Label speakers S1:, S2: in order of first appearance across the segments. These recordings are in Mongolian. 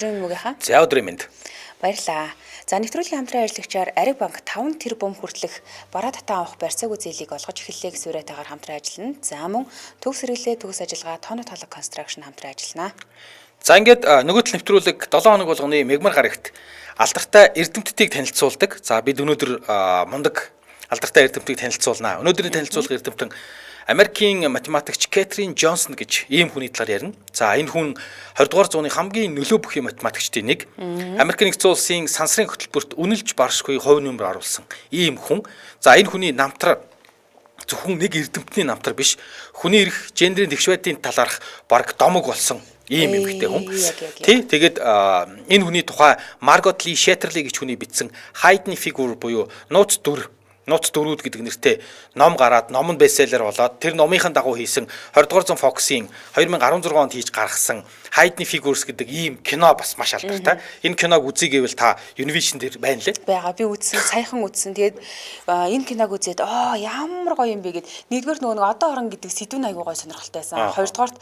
S1: Өдрийн мөгийнхаа.
S2: За, өдрийн мэнд.
S1: Баярлалаа. За, нэвтрүүлгийн хамтран ажиллагчаар Ариг банк 5 тэрбум хүртэлх бараа татан авах барьцаагүй зээлийг олгож эхэллээ гэсэн уриатайгаар хамтран ажиллана. За, мөн төгс хэрэглээ, төгс ажиллагаа Тоног Талаг Construction хамтран ажиллана.
S2: За, ингээд нөгөө тал нэвтрүүлэг 7 хоног болгоны мегмар гарагт алдартай эрдэмтдийг танилцуулдаг. За, бид өнөөдөр мундаг алдартай эрдэмтдийг танилцуулнаа. Өнөөдрийн танилцуулах эрдэмтэн Америкийн математикч Кэтрин Джонсон гэж ийм хүний талаар ярина. За, энэ хүн 20 дугаар зууны хамгийн нөлөө бүхий математикчдын нэг. Америк нэгдсэн улсын сансрын хөтөлбөрт үнэлж баршгүй хувь нөмөр оруулсан ийм хүн. За, энэ хүний намтраар зөвхөн нэг эрдэмтний намтар биш, хүний эрх, гендерийн тэгш байдлын талаарх бараг домог болсон ийм эмэгтэй хүн. Тий, тэгээд энэ хүний тухай Маргот Ли Шеттерли гэж хүний бичсэн Hidden Figure буюу нууц дүр, нууц дөрүүд гэдэг нэртэй ном гараад, ном нь bestseller болоод, тэр номынхын дагуу хийсэн 20 дугаар зуун Fox-ийн 2016 онд хийж гаргасан Hidden Figures гэдэг ийм кино бас маш алдартай. Энэ киног үзье гэвэл та Univision дээр байна лээ.
S1: Байгаа. Би үзсэн, саяхан үзсэн. Тэгээд энэ киног үзээд оо, ямар гоё юм бэ гэд. Нэгдүгээр нөгөө нэг одоо орон гэдэг сэдвэн айгуу гоё сонирхолтой байсан. Хоёрдугаарт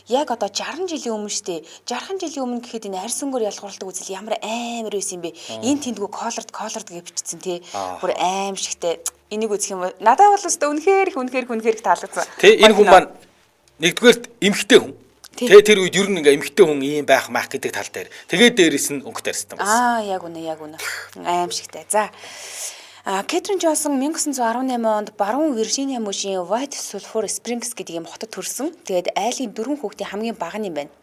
S1: яг одоо 60 жилийн өмнө штэ. 60 жилийн өмнө гэхэд энэ арьс өнгөөр ялгуурлдаг үзэл ямар амар байсан юм бэ? Энэ тэндгүү colored colored гэж бичсэн тий. Бүр аимшигтэй. Энийг үзэх юм бол надад бол өстө үнэхээр их, үнэхээр их, үнэхээр их таалагдсан.
S2: Тий, энэ хүн маань нэгдүгээрт эмэгтэй хүн. Тэгээ тэр үед ер нь ингээ эмэгтэй хүн ийм байх мах гэдэг тал дээр. Тэгээд дээрэс нь өнгөтэй арьстай байсан.
S1: Аа, яг үнэ, яг үнэ. Аимшигтай. За. Кэтрин Джонсон 1918 онд Баруун Виржиниа мужийн White Sulphur Springs гэдэг юм хотод төрсөн. Тэгээд айлын дөрвөн хүүхдийн хамгийн бага нь юм байна.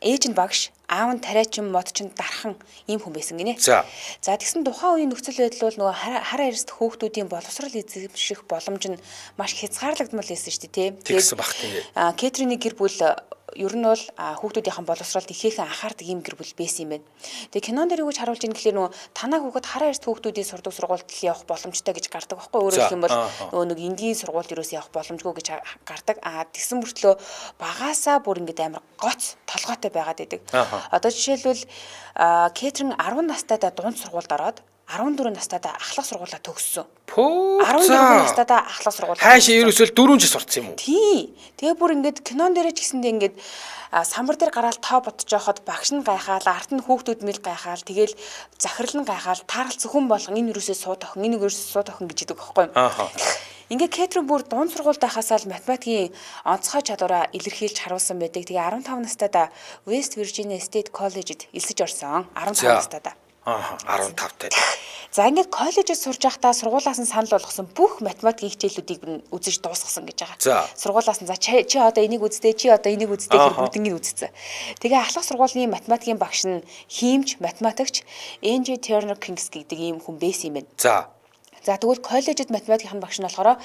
S1: Ээж нь багш, аав нь тариачин, модчин, дархан ийм хүн байсан гинэ. За, тэгсэн тухайн үеийн нөхцөл байдал бол нөгөө хар арьст хүүхдүүдийн боловсрал эзэмших боломж нь маш хязгаарлагдмал байсан шүү дээ, тий.
S2: Тэгсэн бах, тий.
S1: Кэтриний гэр бүл ер нь бол хүүхдүүдийнхэн боловсролд ихээхэн анхаардаг ийм гэр бүл байсан юм байна. Тэгээ кинон дээр юу гэж харуулж ийн гэхлээр нөгөө танаа хүүхэд хар арьст хүүхдүүдийн сурдаг сургуульд л явах боломжтой гэж гардаг байхгүй. Өөрөөр хэлэх юм бол нөгөө нэг энгийн сургуульд юуроос явах боломжгүй гэж гардаг. Тэгсэн мөртлөө багаасаа бүр ингэж амар гоц толгойтой байгаад байдаг. Одоо жишээлбэл, Кэтрин 10 настайдаа дунд сургуульд ороод 14 настайдаа ахлах сургуулаа төгссөн. 14 настайдаа ахлах сургуулаа.
S2: Хаашаа ерөөсөө 4 жил сурцсан юм уу?
S1: Тий. Тэгээ бүр ингээд кинон дээрээ ч гэсэндээ ингээд самбар дээр гараал тоо бодож байхад багш нь гайхаал, арт нь хүүхдүүд мэл гайхаал, тэгэл захирал нь гайхаал, тааралц хүн болгон энэ ерөөсөө суу тохин, энэ ерөөсөө суу тохин гэж идэг байхгүй юу? Ингээд Кэтрин бүр дунд сургуульд байхасаа л математикийн онцгой чадвараа илэрхийлж харуулсан байдаг. Тэгээ 15 настайдаа West Virginia State College-д элсэж орсон. 15 настайдаа.
S2: Аа, 15 таа.
S1: За, ингээд коллежид сурж байхдаа сургуулаас нь санал болгосон бүх математикийн хичээлүүдийг нь үзэж дуусгасан гэж байгаа. Сургуулаас нь за, чи одоо энийг үздээ, чи одоо энийг үздээ гэх бүгднийг үзсэн. Тэгээ ахлах сургуулийн математикийн багш нь хиймч, математикч Энжи Тернер Кингс гэдэг ийм хүн байсан юм байна. За, тэгвэл коллежид математикийн багш нь болохоор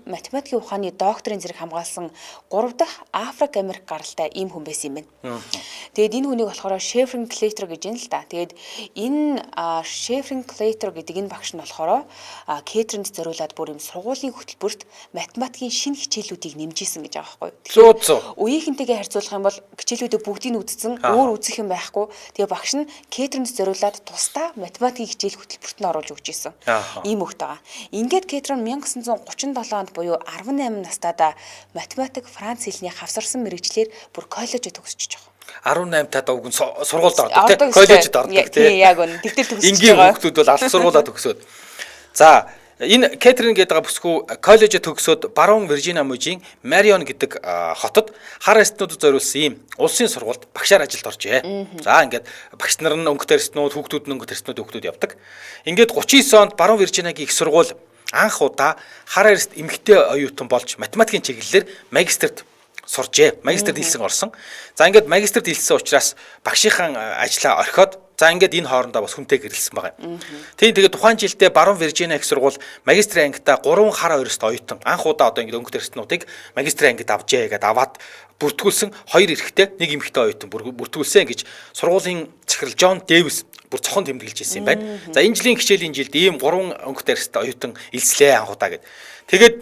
S1: математикийн ухааны докторийн зэрэг хамгаалсан 3 дахь Африк Америк гаралтай ийм хүн байсан юм байна. Тэгээд энэ хүнийг болохоор Шефрин Клейтер гэж юм л да. Тэгээд энэ Шефрин Клейтер гэдэг энэ багш нь болохоор Кэтринд зориулаад бүр юм сургуулийн хөтөлбөрт математикийн шинэ хичээлүүдийг нэмж исэн гэж байгаа байхгүй юу.
S2: Тэгэхээр
S1: үеийнхэнтэйгээ харьцуулах юм бол хичээлүүдээ бүгдийг нь үзсэн, өөр үзэх юм байхгүй. Тэгээ багш нь Кэтринд зориулаад тусдаа математикийн хичээл хөтөлбөрт нь оруулж өгч исэн. Ийм хөвгт байгаа. Ингээд Кэтрин 1937 онд буюу 18 настайдаа математик, Франц хэлний хавсарсан мэрэгчлэр бүр коллежид төгсөж байгаа.
S2: 18 таад уг нь сургуульд ордог, тий, коллежид ордог,
S1: тий. Яг үнэ. Тэгтэл төгсөж
S2: байгаа. Энгийн хүүхдүүд бол алах сургуулаа төгсөөд. За, энэ Кэтрин гэдэг байгаа бүсгүй коллежид төгсөөд Баруун Виржиниа мужийн Марион гэдэг хотод хар арьснуудад зориулсан ийм улсын сургуульд багшаар ажилд оржээ. За, ингээд багш нар нь өнгөтэй арьснууд, хүүхдүүд нь өнгөтэй арьснуудын хүүхдүүд явдаг. Ингээд 39 онд Баруун Виржиниагийн их сургууль анх удаа хар арьст эмэгтэй оюутан болж математикийн чиглэлээр магистрт суржээ. Магистрт элсэн орсон. За, ингээд магистрт элсэн учраас багшийнхаа ажлаа орхиод, за, ингээд энэ хоорондоо бас хүнтэй гэрэлсэн байгаа юм. Тийм, тэгээд тухайн жилдээ Баруун Виржиниа их сургууль магистрийн ангидаа 3 хар арьст оюутан анх удаа одоо ингээд өнгөт арьснуудыг магистрийн ангид авчээ гэдээ аваад бүртгүүлсэн, хоёр эрэгтэй, нэг эмэгтэй оюутан бүртгүүлсэн гэж сургуулийн захирал Джон Дэвис бүр цохон тэмдэглэж ирсэн юм байна. За, энэ жилийн хичээлийн жилд ийм 3 өнгөт арьстай оюутан элслээ анх удаа гэд. Тэгээд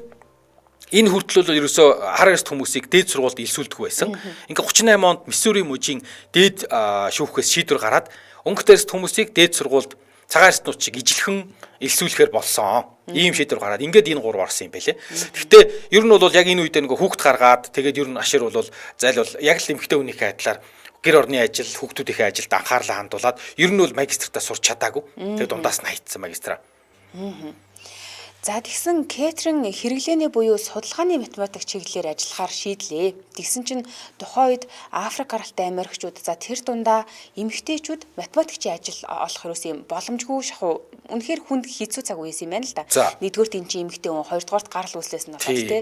S2: энэ хүртэл бол ерөөсөө хар арьст хүмүүсийг дээд сургуульд элсүүлдэг байсан. Ингээ 38 онд Миссури мужийн дээд шүүхээс шийдвэр гараад өнгөт арьст хүмүүсийг дээд сургуульд цагаан арьснууд шиг ижилхэн элсүүлэхээр болсон. Ийм шийдвэр гараад ингээд энэ гурав орсон юм байлээ. Гэхдээ ер нь бол яг энэ үедээ нэг хүүхд гаргаад, тэгээд ер нь ашир бол зайл бол яг л эмэгтэй хүнийхээ адилаар Гэр орны ажил, хүүхдүүдийнхээ ажилд анхаарлаа хандуулад ер нь бол магистртаа сурч чадаагүй. Тэгээд дундаас нь хайцсан магистраа.
S1: За тэгсэн Кэтрин хэрэглээний буюу судалгааны математик чиглэлээр ажиллахаар шийдлээ. Тэгсэн чинь тухайн үед Африк гаралтай Америкчууд за тэр дундаа эмэгтэйчүүд математикчийн ажил олох ерөөс юм боломжгүй шахуу үнэхээр хүнд хэцүү цаг үеэс юм байна л да. Нэгдүгээрт эн чинь эмэгтэй хүн, хоёрдугаарт гарал үүслээс нь болоод тий.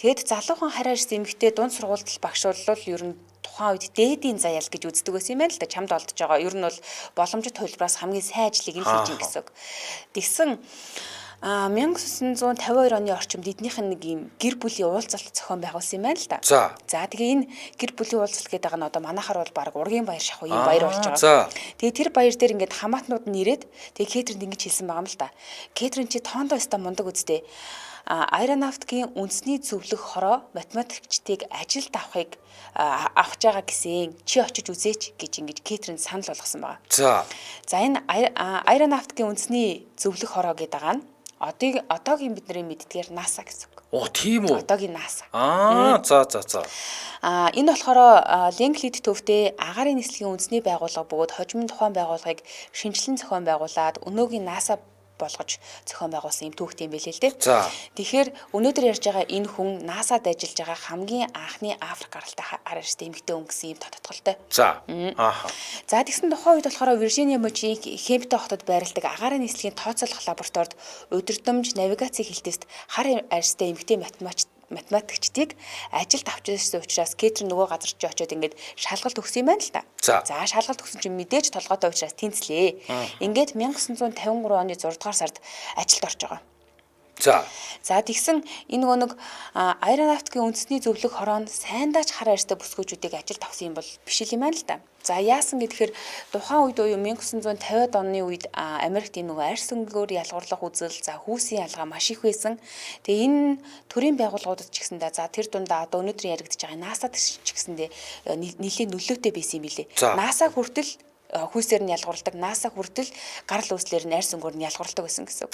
S1: Тэгэд залуухан хараа ирсэн эмэгтэй дунд сургуульд багш болвол ер нь тухайн үед дээдийн заяал гэж үздэг байсан юм байна л да. Чамд олдож байгаа. Ер нь бол боломжит хувилбараас хамгийн сайн ажлыг нь хийж ийн гэсэн үг. Тэгсэн 1952 оны орчимд эднийх нь нэг юм гэр бүлийн уулзалт зохион байгуулсан юм байна л да. За тэгээ энэ гэр бүлийн уулзалт гэдэг нь одоо манайхаар бол баг ургийн баяр шахуу юм баяр болж байгаа. Тэгээ тэр баяр дээр ингээд хамаатнууд нь ирээд тэгээ Кэтринд ингэж хэлсэн байгаа юм л да. Кэтрин чи тоондоо өста мундаг үстэй. Аэронавтикийн үндэсний зөвлөх хороо математикчдыг ажилд авахыг авах байгаа гэсэн. Чи очиж үзээч гэж ингэж Кэтрин санал болгосон байгаа. За энэ аэронавтикийн үндэсний зөвлөх хороо гэдэг байгаа нь одоогийн бидний мэддгээр NASA гэсэн үг.
S2: Оо тийм үү.
S1: Одоогийн NASA.
S2: За.
S1: Энэ болохоор Ленглид төвтэй агаарын нислэгийн үндэсний байгууллага бөгөөд хожимын тухайн байгууллагыг шинжилэн зохион байгуулад өнөөгийн NASA болгож зохион байгуулсан юм түүхтэй юм билээ л дээ. Тэгэхээр өнөөдөр ярьж байгаа энэ хүн NASA-д ажиллаж байгаа хамгийн анхны Африк гаралтай хар арьстай эмэгтэй хүн гэсэн юм тодтолтой. За тэгсэн тухайн үед болохоор Виржиниа мужийн Хэмптон хотод байрладаг агаарын нислэгийн тооцоолох лабораторид удирдамж навигацийн хилтэст хар арьстай эмэгтэй математикчдыг ажилд авч ирсэн учраас Кэтрин нөгөө газар чи очиод ингээд шалгалт өгсөн юм байна л да. За шалгалт өгсөн чинь мэдээж толгойтой учраас тэнцлээ. Ингээд 1953 оны 6 дугаар сард ажилд орж байгаа. За тэгсэн энэ нөгөө нэг аэронавтикийн үндэсний зөвлөх хороонд сайндаач хар арьстай бүсгүүчүүдийг ажилд авсан юм бол биш л юм байна л да. За яасан гэхээр тухайн үед буюу 1950-ад оны үед Америкт ийм нөгөө арьс өнгөөр ялгуурлах үзэл, за хүүсийн ялгаа маш их байсан. Тэгээ энэ төрийн байгууллагуудад ч гэсэндээ за тэр дундаа одоо өнөөдөр яригдж байгаа NASA-д ч гэсэндээ нэлээд нөлөөтэй байсан юм билээ. NASA хүртэл хүйсээр нь ялгуурладаг, NASA хүртэл гарал үүслээр нь арьс өнгөөр нь ялгуурладаг байсан гэсэн үг.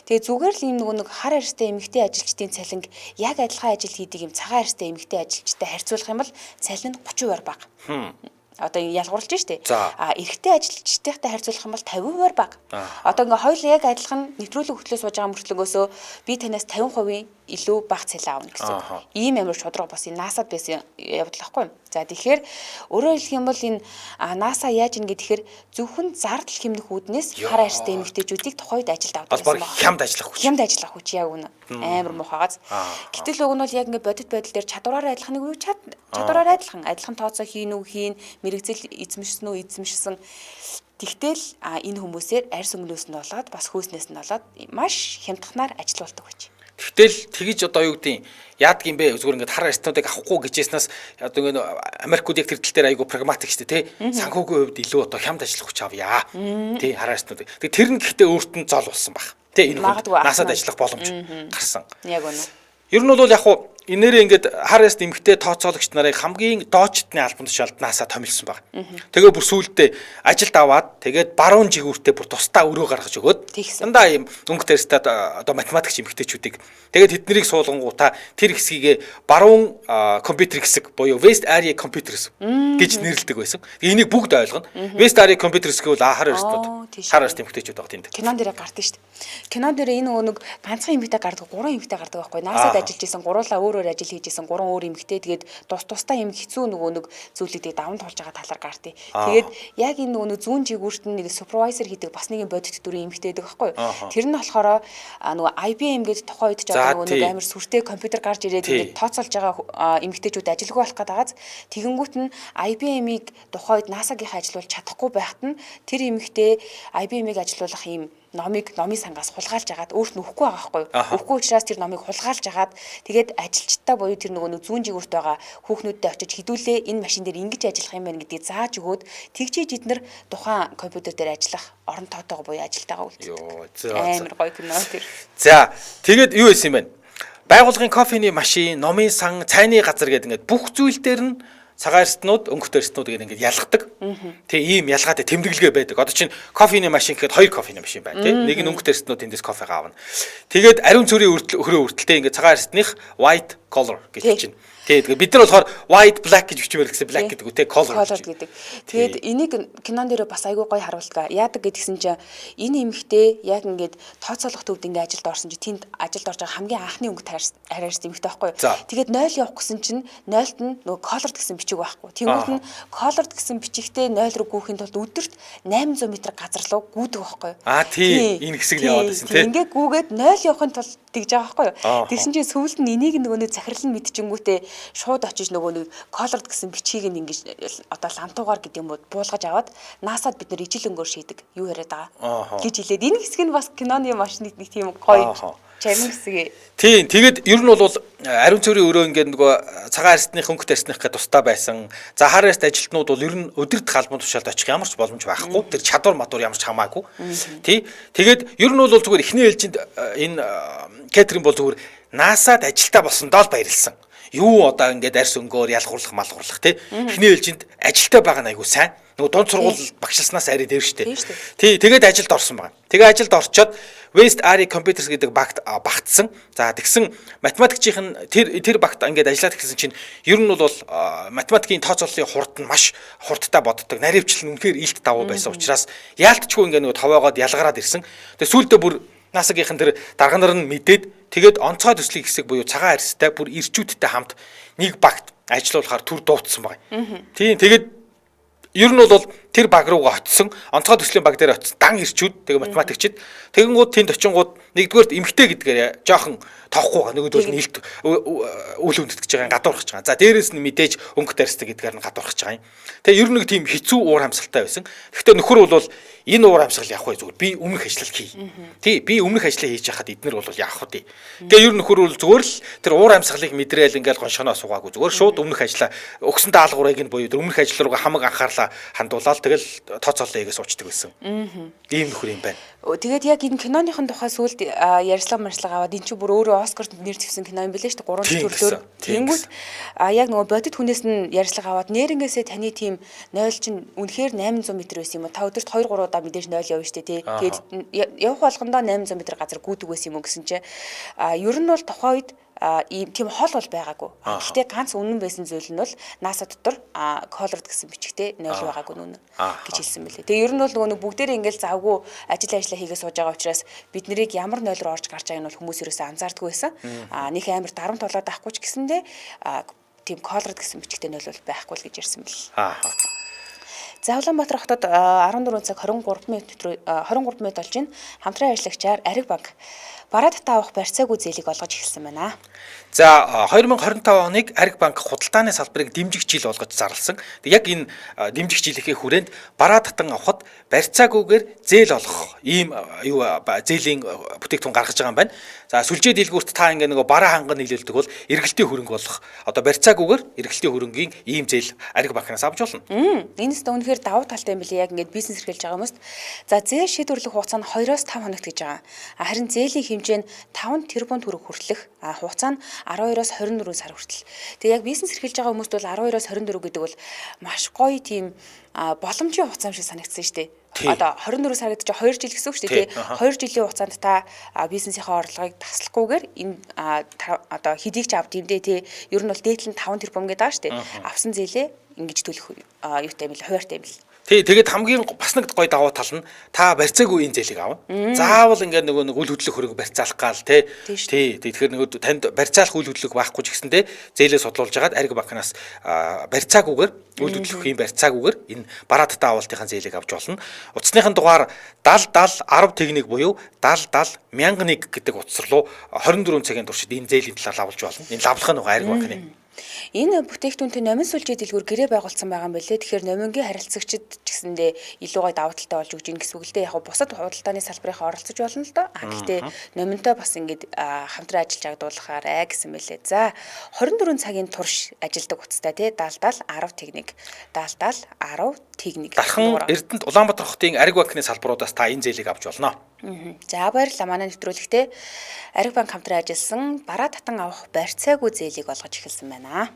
S1: Тэгээ зүгээр л ийм нөгөө нэг хар арьстай эмэгтэй ажилчдын цалинг яг адилхан ажил хийдэг юм цагаан арьстай эмэгтэй ажилчтай харьцуулах юм бол цалин нь 30% бага. Одоо ялгуурлаж штэ. Эрэгтэй ажилчдынхтай харьцуулах юм бол 50% бага. Одоо ингээ хоёул яг адилхан нэвтрүүлэг хөтлөө сууж байгаа мөртлөнгөөсөө би танаас 50% илүү бага цалин авна гэсэн. Ийм амар шудраг бас энэ NASA-д байсан явдал байхгүй юу? За тэгэхээр өөрөөр хэлэх юм бол энэ NASA яаж ингэ тэгэхээр зөвхөн зардал хэмнэх үүднээс хар арьстай эмэгтэйчүүдийг тухайд ажилд авдаг
S2: байсан байна. Хямд ажиллах хүч.
S1: Хямд ажиллах хүч яг үнэ. Амар муухайгаз. Гэтэл уг нь бол яг ингэ бодит байдал дээр чадвараар адилхан нэг үе чадвараар адилхан тооцоо хийн үү хийн, мэрэгзэл эзэмшсэн үү эзэмшсэн. Тэгтэл энэ хүмүүсээр арьс өнгөнөөс нь болоод бас хөөснөөс нь болоод маш хямдханаар ажилуулдаг байж.
S2: Тэгтэл тэгж одоо юу гэдیں яадаг юм бэ? Зүгээр ингээд хар арьснуудыг авахгүй гэжсэнээс одоо ингээд Америкууд яг тэр тал дээр айгүй прагматик шүү дээ, тий. Санхүүгийн хувьд илүү одоо хямд ажиллах хүч авъя. Тий, хар арьснуудыг. Тэг тэр нь гэхдээ өөрт нь зол болсон баг. Тий, энэ хүн NASA-д ажиллах боломж гарсан.
S1: Яг үнэ.
S2: Ер нь бол яг хуу энээрээ ингээд хар арьст эмэгтэй тооцоологч нарыг хамгийн доочдны албан тушаалд NASA томилсон баг. Тэгээ бүр сүүлдээ ажилд аваад тэгээд баруун жигүүртээ бүр тусдаа өрөө гаргаж өгөөд дандаа ийм өнгөт арьстай одоо математикч эмэгтэйчүүдийг тэгээд тэднийг суулгангуудаа тэр хэсгийгээ баруун компьютер хэсэг буюу West Area Computers гэж нэрлэдэг байсан. Энийг бүгд ойлгоно. West Area Computers гэвэл хар арьстнууд хар арьст эмэгтэйчүүд байгаа тэнд.
S1: Кинон дээр гардаг шүү дээ. Кинон дээр энэ нөгөө нэг ганцхан эмэгтэй гардаг, гурван эмэгтэй гардаг байхгүй. NASA-д ажиллаж исэн гуруулаа өөр өөр ажил хийж исэн гурван өөр эмэгтэй тэгээд тус тусдаа юм хэцүү нөгөө нэг зүйлүүдийг даван туулж байгаа талаар гартыг. Тэгээд яг энэ нөгөө нэг зүүн жигүүрт нь нэг супервайзер хийдэг бас нэг юм бодит дүрийн эмэгтэй байдаг байхгүй юу? Тэр нь болохоор нөгөө IBM гэдэг тухайн үед ч одоо нөгөө нэг амар сүртэй компьютер гарч ирээд ингээд тооцоолж байгаа эмэгтэйчүүд ажилгүй болох гэдэг байгааз тэгэнгүүт нь IBM-ийг тухайн үед NASA-гийнхаа ажилуулж чадахгүй байхад нь тэр эмэгтэй IBM-ийг ажилуулах юм номыг номын сангаас хулгайлж агаад өөрт нь өгөхгүй байгаа байхгүй юу? Өгөхгүй учраас тэр номыг хулгайлж агаад тэгээд ажилчдаа буюу тэр нөгөө нэг зүүн жигүүрт байгаа хүүхнүүдтэй очиж хідүүлээ энэ машин дээр ингэж ажиллах юм байна гэдгийг зааж өгөөд тэгжээж эднэр тухайн компьютер дээр ажиллах орон тоотойгоо буюу ажилтайгаа үлддэг. Амар гоё кино тэр.
S2: За тэгээд юу хийсэн юм бэ? Байгууллагын кофений машин, номын сан, цайны газар гэдэг ингээд бүх зүйл дээр нь цагаан арьснууд, өнгөт арьснууд гэдэг ингээд ялгадаг. Тэ ийм ялгаатай тэмдэглэгээ байдаг. Одоо чинь кофений машин гэхэд хоёр кофений машин байна, тий. Нэг нь өнгөт арьснууд тэндээс кофегаа авна. Тэгээд ариун цөрийн хөрөө хүртэл тэ ингээд цагаан арьсных white color гэж чинь. Тий, тэгээд бид нар болохоор white black гэж бичмээр гэсэн black гэдэг үү те, colored
S1: гэдэг. Тэгээд энийг кинон дээр бас айгүй гоё харуулдаг. Яадаг гэдгсэн чинь энэ эмэгтэй яг ингээд тооцоолох төвд ингээд ажилд орсон чинь тэнд ажилд орж байгаа хамгийн анхны өнгө хараарсан эмэгтэй байхгүй юу. Тэгээд 0 явах гэсэн чинь 0-т нь нөгөө colored гэсэн бичиг байхгүй. Тэнгүүт нь colored гэсэн бичигтэй 0 руу гүйхийн тулд өдөрт 800 м газар руу гүйдэг байхгүй юу.
S2: Аа тий, энэ хэсэг нь яваад байсан тий.
S1: Ингээд гүйгээд 0 явахын тулд тэгж байгаа байхгүй юу. Тэгсэн чинь сүүлд нь энийг нөгөө нэг захирал нь мэдчихэнгүүтээ шууд очиж нөгөө нэг colored гэсэн бичгийг нь ингэж одоо лантуугаар гэдэг юм уу буулгаж аваад NASA-д бид нэр ижил өнгөөр шийдэг юу яриад байгаа гэж хэлээд энэ хэсэг нь бас киноны маш нэг тийм гоё чамин хэсэг.
S2: Тийм, тэгээд ер нь бол ариун цэврийн өрөө ингээд нөгөө цагаан арьсных өнгөт арьсных гэх тусдаа байсан. За хар арьст ажилтнууд бол ер нь өдөрт албан тушаалд очих ямар ч боломж байхгүй. Тэр чадвар мадвар ямар ч хамаагүй. Тий. Тэгээд ер нь бол зүгээр эхний ээлжинд энэ Кэтрин бол зүгээр NASA-д ажилтаа болсондоо л баярлсан. Юу одоо ингээд арьс өнгөөр ялгуурлах малгуурлах тий. Эхний ээлжинд ажилтаа байгаа нь айгүй сайн. Нөгөө дунд сургууль багшласнаас арай дээр штэ. Тий, тэгээд ажилд орсон байгаа. Тэгээ ажилд орчоод West Area Computers гэдэг багт багтсан. За тэгсэн математикчийнх нь тэр багт ингээд ажиллаад эхэлсэн чинь ер нь бол математикийн тооцооллын хурд нь маш хурдтай боддог. Наривчлал нь үнэхээр илт давуу байсан учраас яалтчгүй ингээд нөгөө товоогоод ялгараад ирсэн. Тэгээ сүүлдээ бүр NASA-гийнхэн тэр дарга нар нь мэдээд тэгээд онцгой төслийн хэсэг буюу цагаан арьстай бүр ирчүүдтэй хамт нэг багт ажиллуулахаар төр дуудсан байгаа. Тийм, тэгээд ер нь бол тэр баг руугаа очсон, онцгой төслийн баг дээр очсон дан ирчүүд, тэгээ математикчид тэгэнгүүт тэнд очингууд нэгдүгээрт эмгтэй гэдгээр жоохон тоохгүй байгаа. Нөгөөдөл нь илт үл хүндэтгэж байгаа, гадуурхаж байгаа. За дээрээс нь мэдээж өнгөт арьстай гэдгээр нь гадуурхаж байгаа юм. Тэгээ ер нь нэг тийм хэцүү уур амьсгалтай байсан. Гэхдээ нөхөр бол энэ уур амьсгал явах вэ зүгээр би өмнөх ажил хий. Тий, би өмнөх ажлаа хийж яхад эднэр бол яах вэ? Тэгээ ер нь нөхөр бол зүгээр л тэр уур амьсгалыг мэдрээл ингээл гоншоноо суугаагүй. Зүгээр шууд өмнөх ажлаа өгсөн даалгаврыг нь буюу тэр өмнөх ажил руугаа хамаг анхаарлаа хандуулаад тэгэл тооцоолоо хийгээ суучдаг байсан. Ийм нөхөр юм байна.
S1: Тэгээд яг энэ киноныхын тухай сүүлд ярьслага марслага аваад эн чинь бүр өөрөө Оскарт нэр дэвсэн кино юм билээ шүү дээ. 3 төрлөөр. Тэнгүүт яг нөгөө бодит хүнээс нь ярьслага аваад нэрнгээсээ таны тийм 0 чинь үнэхээр 800 м байсан юм уу? Та өдөрт 2 3 удаа мэдээж 0 явна шүү дээ тий. Тэгээд явах болгондоо 800 м газар гүйдэг байсан юм уу гэсэн чинь ер нь бол тухайн үед ийм тийм хол бол байгаагүй. Гэхдээ ганц үнэн байсан зүйл нь бол NASA дотор colored гэсэн бичгтэй 0 байгаагүй нүнэ гэж хэлсэн мөлий. Тэгээ ер нь бол нөгөө нэг бүгдээрээ ингээл завгүй ажил ажиллаа хийгээ сууж байгаа учраас бид нарыг ямар 0 руу орж гарч байгааг нь бол хүмүүс ерөөсөө анзаардаггүй байсан. Них амар дарамт болоод авахгүй ч гэсэндээ тийм colored гэсэн бичгтэй 0 бол байхгүй л гэж ярьсан мэл. За Улаанбаатар хотод 14 цаг 23 минут 23 минут болж байна. Хамтран ажиллагчаар Ариг банк бараа татаа авах барьцаагүй зээлийг олгож эхэлсэн байна.
S2: За 2025 оныг Ариг банк худалдааны салбарыг дэмжих жил болгож зарласан. Яг энэ дэмжих жилийнхээ хүрээнд бараа татан авахд барьцаагүйгээр зээл олгох ийм юу зээлийн бүтээгдэхүүн гаргаж байгаа юм байна. За сүлжээ дэлгүүрт та ингээ нөгөө бараа ханган нийлүүлдэг бол эргэлтийн хөрөнгө болох одоо барьцаагүйгээр эргэлтийн хөрөнгийн ийм зээл Ариг банкнаас авч болно.
S1: Энэ өстө үнэхээр давуу талтай юм билээ. Яг ингээд бизнес эрхэлж байгаа хүмүүст. За зээл шийдвэрлэх хугацаа нь 2-5 хоногт гэж байгаа. Харин зээлийн хэмжээ нь 5 тэрбум төгрөг хүртэлх, хугацаа нь 12-оос 24 сар хүртэл. Тэгээ яг бизнес эрхэлж байгаа хүмүүст бол 12-оос 24 гэдэг бол маш гоё тийм боломжийн хугацаа юм шиг санагдсан шүү дээ. Одоо 24 сар гэдэг чинь 2 жил гэсэн үг шүү дээ, тий. 2 жилийн хугацаанд та бизнесийнхээ орлогыг таслахгүйгээр энэ одоо хэдийг ч авд юм дээ, тий. Ер нь бол дээдл нь 5 тэрбум гэдэг байгаа шүү дээ. Авсан зээлээ ингэж төлөх юутай юм бэл, хуваартай юм бэл.
S2: Тий, тэгээд хамгийн бас нэг гоё давуу тал нь та барьцаагүй энэ зээлийг авна. Заавал ингээд нөгөө нэг үл хөдлөх хөрөнгө барьцаалах гал тий. Тий, тэгэхээр нөгөө танд барьцаалах үл хөдлөх байхгүй ч гэсэндээ зээлээ судлуулж хагаад Ариг банкнаас барьцаагүйгээр үл хөдлөх юм барьцаагүйгээр энэ бараа татаа авалтынхаа зээлийг авч болно. Утасныхын дугаар 70 70 10 тэгнийг буюу 70 70 1001 гэдэг утас руу 24 цагийн туршид энэ зээлийн талаар лавлж болно. Энэ лавлах нь нөгөө Ариг банкны.
S1: Энэ бүтээгдэхүүнтэй номин сүлжээ дэлгүүр гэрээ байгуулсан байгаа юм билээ. Тэгэхээр номингийн харилцагчид ч гэсэндээ илүү гоё давуу талтай болж өгч ийн гэсэн үг л дээ. Яг бусад худалдааны салбарынхаа оролцож болно л доо. Гэхдээ номинтой бас ингээд хамтран ажиллаж агдуулахаарэ гэсэн мэлээ. За 24 цагийн турш ажилладаг утастай тий 70 70 10 техник 70 70 10 техник.
S2: Дархан Эрдэнэт Улаанбаатар хотын Ариг банкны салбаруудаас та энэ зээлийг авч болно.
S1: За баярлалаа. Манай нэвтрүүлэгтээ Ариг банк хамтран ажилласан бараа татан авах барьцаагүй зээлийг олгож эхэлсэн байна.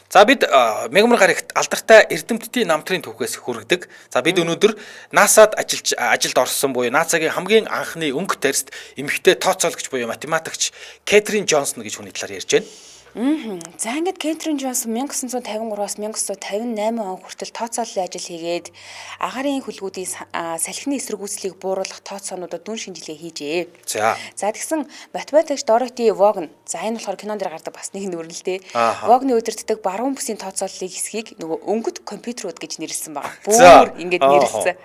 S2: За бид мягмар гарагт алдартай эрдэмтдийн намтрын түүхээс хүргэдэг. За бид өнөөдөр NASA-д ажилд орсон буюу NASA-гийн хамгийн анхны өнгө тарьст эмэгтэй тооцоологч буюу математикч Кэтрин Джонсон гэж хүний талаар ярьж байна.
S1: За ингээд Кэтрин Джонсон 1953-аас 1958 он хүртэл тооцооллын ажил хийгээд агаарын хөлгүүдийн салхины эсэргүүцлийг бууруулах тооцоонуудад дүн шинжилгээ хийжээ.
S2: За.
S1: За тэгсэн математикч Дороти Вогн. За энэ болохоор кинон дээр гардаг бас нэг нүүр л дээ. Вогны удирддаг баруун бүсийн тооцооллыг хэсгийг нөгөө өнгөт компьютерүүд гэж нэрлэсэн байгаа. Бүр ингээд нэрлэсэн.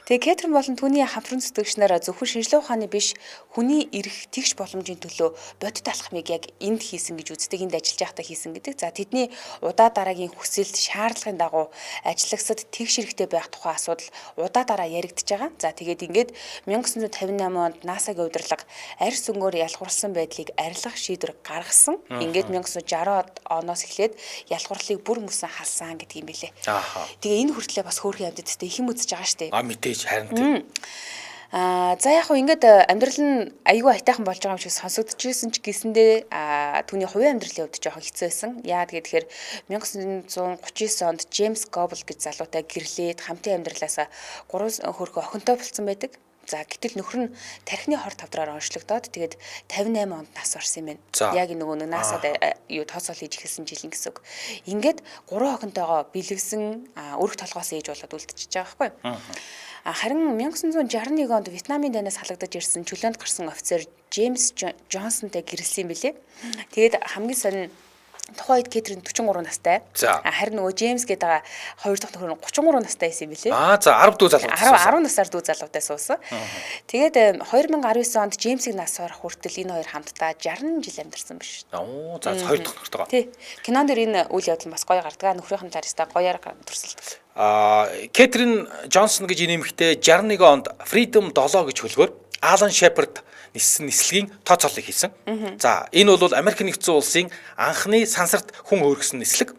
S1: Тэгээ Кэтрин болон түүний хамтран зүтгэгч нар зөвхөн шинжилгээ ухааны биш хүний эрх тэгш боломжийн төлөө бодит алхмыг яг энд хийсэн гэж үздэг, энд ажиллаж байхдаа хийсэн гэдэг. За тэдний удаа дараагийн хүсэлт, шаардлагын дагуу ажиллагсад тэгш хэрэгтэй байх тухай асуудал удаа дараа яригдж байгаа. За тэгээд ингээд 1958 онд NASA-гийн удирдлага арьс өнгөөр ялгуурсан байдлыг арилгах шийдвэр гаргасан. Ингээд 1960 оноос эхлээд ялгуурлыг бүр мөсөн халсан гэдэг юм билээ. Тэгээ энэ хүртлээ бас хөөрхөн амьддтэй их юм үзэж байгаа штэ.
S2: А мэдээж харин тийм.
S1: За яг хөө ингээд амьдрал нь айгүй айтайхан болж байгаа юм шиг сонсогдчихсэн ч гэсэндээ түүний хувийн амьдралын хувьд жоохон хэцүү байсан. Яагаад гэхээр 1939 онд Джеймс Гобл гэж залуутай гэрлээд хамтын амьдралаасаа 3 хөрхөө охинтой болсон байдаг. За гэтэл нөхөр нь тархины хор тавдраар онцлогдоод тэгээд 58 онд нас барсан юм байна. Яг нөгөө нэг NASA-д юу тооцоол хийж эхэлсэн жил гэсэн үг. Ингээд 3 охинтойгоо бэлэвсэн өрх толгоос ээж болоод үлдчихэж байгаа байхгүй. Харин 1961 онд Вьетнамын дайнаас халагдаж ирсэн чөлөөнд гарсан офицер Джеймс Джонсонтай гэрэлсэн юм билээ. Тэгээд хамгийн сонин тухайн үед Кэтрин 43 настай. Харин нөгөө Джеймс гэдэг байгаа хоёр дахь нөхөр нь 33 настай байсан юм билээ.
S2: За 10 дүү залуутай суусан.
S1: 10 насаар дүү залуутай суусан. Тэгээд 2019 онд Джеймсийг нас барах хүртэл энэ хоёр хамтдаа 60 жил амьдарсан биш.
S2: За хоёр дахь нөхөртэйгоо.
S1: Тий. Кинон дээр энэ үйл явдал бас гоё гардаг. Нөхрийнх нь талаар гоёар төрсөлдөг.
S2: Кэтрин Джонсон гэж энэ эмэгтэй 61 онд Freedom 7 гэж хөлгөөр Алан Шепард ниссэн нислэгийн тооцооллыг хийсэн. За энэ бол Америк нэгдсэн улсын анхны сансарт хүн өөргөсөн нислэг.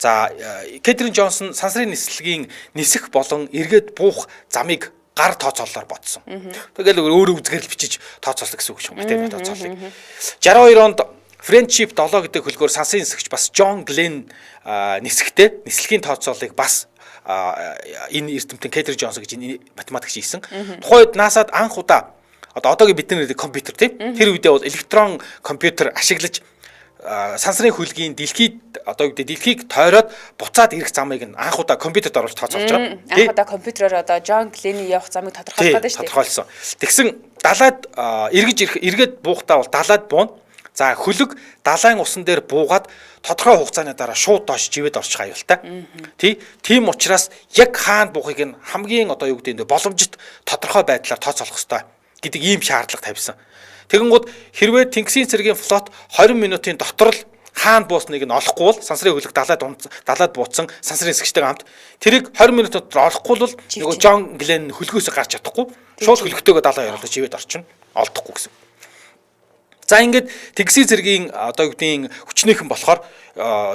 S2: За Кэтрин Джонсон сансрын нислэгийн нисэх болон эргээд буух замыг гар тооцооллоор бодсон. Тэгэл өөрөө үзгээр л бичиж тооцоолсон гэсэн үг юм байна, тооцооллыг. 62 онд Friendship 7 гэдэг хөлгөөр сансрын нисгч бас Джон Гленн нисэхдээ нислэгийн тооцооллыг бас энэ эрдэмтэн Кэтрин Джонсон гэж энэ математикч хийсэн. Тухайн үед NASA-д анх удаа одоогийн бидний нэрдэг компьютер тийм тэр үедээ бол электрон компьютер ашиглаж сансрын хөлгийн дэлхийд одоо юу гэдэг дэлхийг тойроод буцаад ирэх замыг нь анх удаа компьютерт оруулж тооцоолж байгаа.
S1: Анх удаа компьютероор одоо Джон Гленний явах замыг тодорхойлох гэдэг шүү дээ.
S2: Тодорхойлсон. Тэгсэн далайд эргэж ирэх эргээд буухтаа бол далайд бууна. За хөлөг далайн усан дээр буугаад тодорхой хугацааны дараа шууд доош живэд орчих аюултай. Тий? Тийм учраас яг хаана буухыг нь хамгийн одоо юу гэдэг нь боломжит тодорхой байдлаар тооцоолох ёстой гэдэг ийм шаардлага тавьсан. Тэгэнгүүт хэрвээ Тэнгисийн цэргийн флот 20 минутын дотор л хаана буусныг нь олохгүй бол сансрын хөлөг далайд бууцсан сансрын нисгчтэйгээ хамт тэрийг 20 минут дотор олохгүй бол нөгөө Джон Гленн хөлгөөс гарч чадахгүй шууд хөлөгтэйгөө далайн ёроолдож живэд орчихно. Олдохгүй гэсэн. За ингээд Тэнгисийн цэргийн одоо юу гэдгийг хүчнийхэн болохоор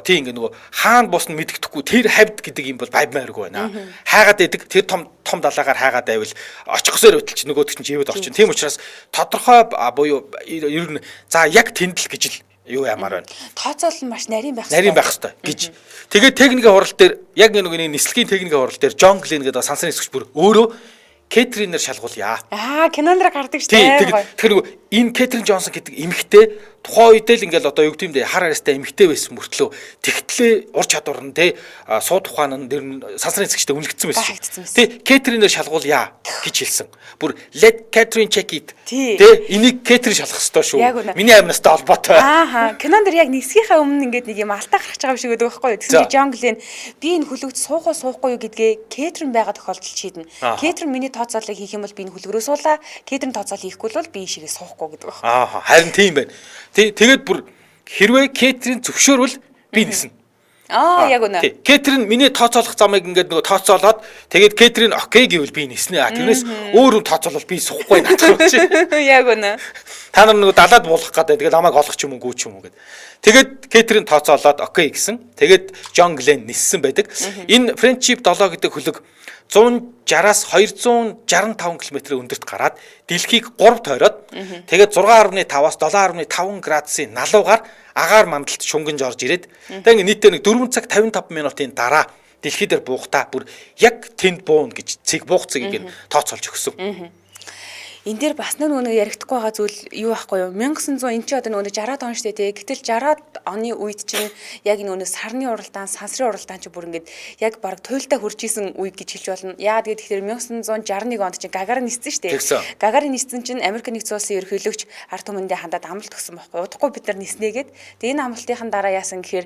S2: тийм ингээд нөгөө хаана буусна мэддэхгүй тэр хавьд гэдэг юм бол баймааргүй байна. Хайгаад байдаг тэр том том далаагаар хайгаад байвал очихсоор байтал чи нөгөөдөг чинь живэд орчин. Тийм учраас тодорхой буюу ер нь за яг тэнд л гэж л юу ямаар байна.
S1: Тооцоол нь маш нарийн байх хэрэгтэй.
S2: Нарийн байх хэрэгтэй гэж. Тэгээд техникийн хурал дээр яг нэг нислэгийн техникийн хурал дээр Джон Гленн гэдэг сансрын нисгч бүр өөрөө Кэтринээр шалгуулъя.
S1: Кинон дээр гардаг шүү дээ.
S2: Тэгэхээр нөгөө энэ Кэтрин Джонсон гэдэг эмэгтэй тухайн үедээ л ингээл одоо юу гэдэг юм бэ хар арьстай эмэгтэй байсан мөртлөө тэгтлээ ур чадвар нь те сууд ухаан нь дэр нь сансрын нисгчтэй үнэлэгдсэн байсан шүү. Тий, Кэтринээр шалгуулъя гэж хэлсэн. Бүр let Catherine check it. Тэ энийг Кэтрин шалгах ёстой шүү. Миний амнастай холбоотой.
S1: Кинон дээр яг нисгийнхаа өмнө ингээд нэг юм алтаа гарч байгаа юм шиг байдаг байхгүй юу? Тэгсэн чинь Джон Гленн би энэ хөлөгт суух уу суухгүй юу гэдгээ Кэтрин байгаа тохиолдолд шийднэ. Кэтрин миний тооцоолыг хийх юм бол би энэ хөлгөрөө суулаа. Кэтрин тооцоол хийхгүй бол би ийшээгээ суухгүй гэдэг баг.
S2: Харин тийм байна. Тэгээд бүр хэрвээ Кэтрин зөвшөөрвөл би ниснэ.
S1: Яг үнэ.
S2: Кэтрин миний тооцоолох замыг ингээд нөгөө тооцоолоод тэгээд Кэтрин окей гэвэл би ниснэ. Тэрнээс өөр юм тооцоолол би суухгүй наадах чи.
S1: Яг үнэ.
S2: Та нар нөгөө далаад буулгах гэдэг. Тэгээд намайг олох ч юм уу гүү ч юм уу гэд. Тэгээд Кэтрин тооцоолоод окей гэсэн. Тэгээд Джон Гленн ниссэн байдаг. Энэ Friendship 7 гэдэг хөлөг 160-аас 265 км өндөрт гараад дэлхийг 3 тойроод тэгээд 6.5-аас 7.5 градусын налуугаар агаар мандалд шунганж орж ирээд тэгээд ингээ нийтдээ нэг 4 цаг 55 минутын дараа дэлхий дээр буухтаа бүр яг тэнд бууна гэж цэг буух цэгийг нь тооцоолж өгсөн.
S1: Энэ дээр бас нэг нөгөө ярихдаггүй байгаа зүйл юу байхгүй юу? 1900 эн чи одоо нөгөө 60-аад он шүү дээ, тий. Гэтэл 60-аад оны үед чинь яг нөгөө сарны уралдаан, сансрын уралдаан чи бүр ингээд яг баг туйлдаа хурж исэн үе гэж хэлж болно. Яагаад гэвэл 1961 онд чинь Гагарин ниссэн шүү дээ. Гагарин ниссэн чинь Америк нэгдсэн улсын ерөнхийлөгч ард түмэндээ хандаад амлалт өгсөн байхгүй. Удахгүй бид нар ниснэ гэд. Тэгээ энэ амлалтын дараа яасан гэхээр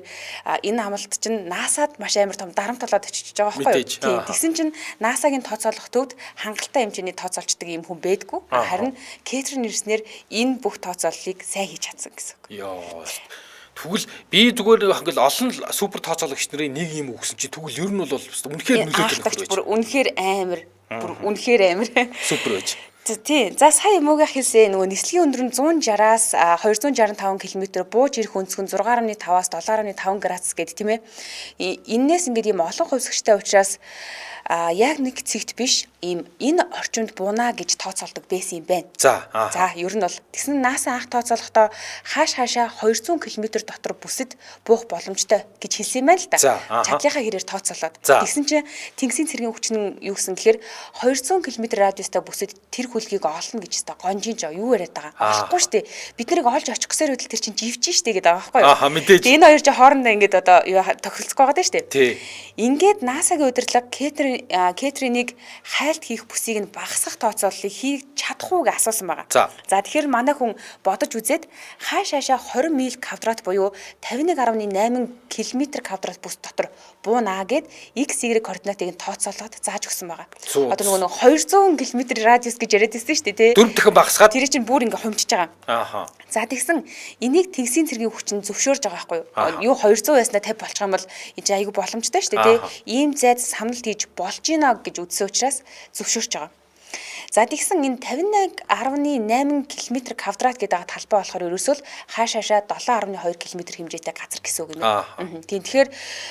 S1: энэ амлалт чинь NASA-д маш амар том дарамт болоод очиж байгаа байхгүй юу? Тийм. Тэгсэн чинь NASA-гийн тооцоолох төвд хангалттай хэмжээний тооцоолчдаг юм хүн байдгүй. Харин Кэтрин ирснээр энэ бүх тооцооллыг сайн хийж чадсан гэсэн үг.
S2: Йоо. Тэгвэл би зүгээр ингээл олон супер тооцоологч нарын нэг юм өгсөн чинь тэгвэл ер нь бол үнэхээр нөлөөтэй
S1: нөхөр байж. Бүр үнэхээр амар. Бүр үнэхээр амар.
S2: Супер байж.
S1: Тийм. За сая мөөгөх хэлсэн нөгөө нислэгийн өндөр нь 160-аас 265 км, бууж ирэх өнцөг нь 6.5-аас 7.5 градус гэдэг, тийм ээ. Эннээс ингээд ийм олон хувьсгчтай учраас яг нэг цэгт биш, ийм энэ орчинд буунаа гэж тооцоолдог байсан юм байна.
S2: За.
S1: За ер нь бол тэгсэн NASA анх тооцоолохдоо хааш хаашаа 200 км дотор бүсэд буух боломжтой гэж хэлсэн юм байна л да. Чадлынхаа хэрээр тооцоолоод. Тэгсэн чинь тэнгисийн цэргийн хүчин нь юу гэсэн гэхээр 200 км радиустай бүсэд тэр хөлгийг олно гэж өстой гонжин жоо юу яриад байгаа. Олохгүй штэ. Бид нарыг олж очих гэсээр хөдөл тэр чинь живж штэ гэдэг байгаа байхгүй юу?
S2: Аа мэдээж.
S1: Энэ хоёр чинь хоорондоо ингээд одоо юу тохиролцох байгаа даа штэ.
S2: Тий.
S1: Ингээд NASA-гийн удирдлага Кэтринийг хайлт хийх бүсийг нь багасгах тооцооллыг хийж чадах уу гэж асуусан байгаа. За тэгэхээр манай хүн бодож үзээд хааш хаашаа 20 миль квадрат буюу 51.8 км квадрат бүс дотор буунаа гэд X Y координатыг нь тооцоолоод зааж өгсөн байгаа. Одоо нөгөө 200 км радиус гэж яриад байсан шүү дээ, тий.
S2: Дөрөв дахин багасгаад
S1: тэр чинь бүр ингээ хумжиж байгаа.
S2: Ааха.
S1: За тэгсэн энийг тэнгисийн цэргийн хүчин зөвшөөрж байгаа байхгүй юу? Юу 200 байснаа 50 болчих юм бол энэ чинь айгүй боломжтой шүү дээ, тий. Ийм зайд самналт хийж болж гинэ гэж үзсэн учраас зөвшөөрч байгаа. За тэгсэн энэ 51.8 км квадрат гэдэг байгаа талбай болохоор ерөөсөө л хааш хаашаа 7.2 км хэмжээтэй газар гэсэн үг юм байна. Тийм, тэгэхээр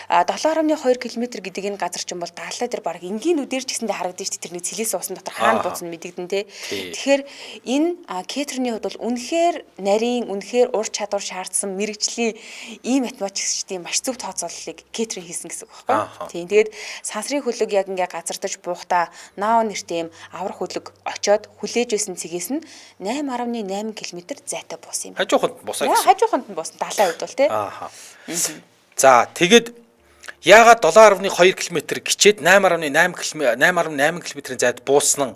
S1: 7.2 км гэдэг энэ газар чинь бол даалаа дээр баг энгийн нүдээр ч гэсэндээ харагдана шүү дээ. Тэрний цэлээс уусан дотор хаана буусан мэдэгдэн тэ. Тэгэхээр энэ Кэтрины хувьд бол үнэхээр нарийн, үнэхээр ур чадвар шаардсан мэрэгжлийн ийм математикчдын маш зөв тооцооллыг Кэтрин хийсэн гэсэн үг байхгүй. Тийм, тэгээд сансрын хөлөг яг ингээ газардаж буухтаа Нао нэртэй ийм аврах хөлөг очоод хүлээж байсан цэгээс нь 8.8 км зайтай буусан юм.
S2: Хажууханд бусаа
S1: гэсэн. Хажууханд нь буусан далайн үед бол тий.
S2: Ааха. За тэгээд яагаад 7.2 км гिचээд 8.8 км-ийн зайд буусан нь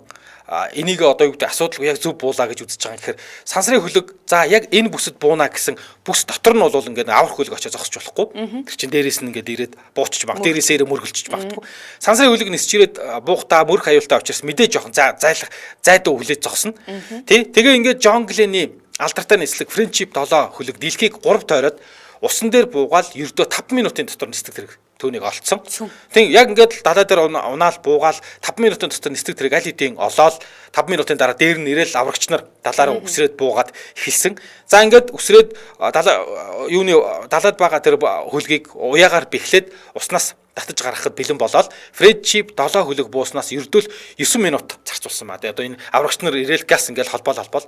S2: энийг одоо юу гэдэг асуудалгүй яг зөв буулаа гэж үзэж байгаа юм гэхээр сансрын хөлөг за яг энэ бүсэд бууна гэсэн бүс дотор нь бол ингээд аврах хөлөг очиж зогсож болохгүй. Тэр чин дээрээс нь ингээд ирээд бууччих баг. Дээрээс ирээ мөргөлчж магадгүй. Сансрын хөлөг нисч ирээд буухтаа мөрөх аюултай учраас мэдээ жоохон зайлах зайдуу хүлээж зогсно. Тэ? Тэгээ ингээд Джон Гленний алдартай нислэг Friendship 7 хөлөг дэлхийг 3 тойроод усан дээр буугаал ердөө 5 минутын дотор нисдэг тэрэг түүнийг олцсон. Тийм, яг ингээд л далаа дээр унаал буугаал 5 минутын дотор нисдэг тэрэг аль хэдийн олоол 5 минутын дараа дээр нь ирээл аврагч нар далаараа үсрээд буугаад эхэлсэн. За ингээд үсрээд далаа юуны далаад байгаа тэр хөлгийг уяагаар бэхлээд уснаас татаж гаргахад бэлэн болоод Friendship 7 хөлөг бууснаас ердөөл 9 минут зарцуулсан ба. Одоо энэ аврагч нар ирээл газ ингээд холбоол.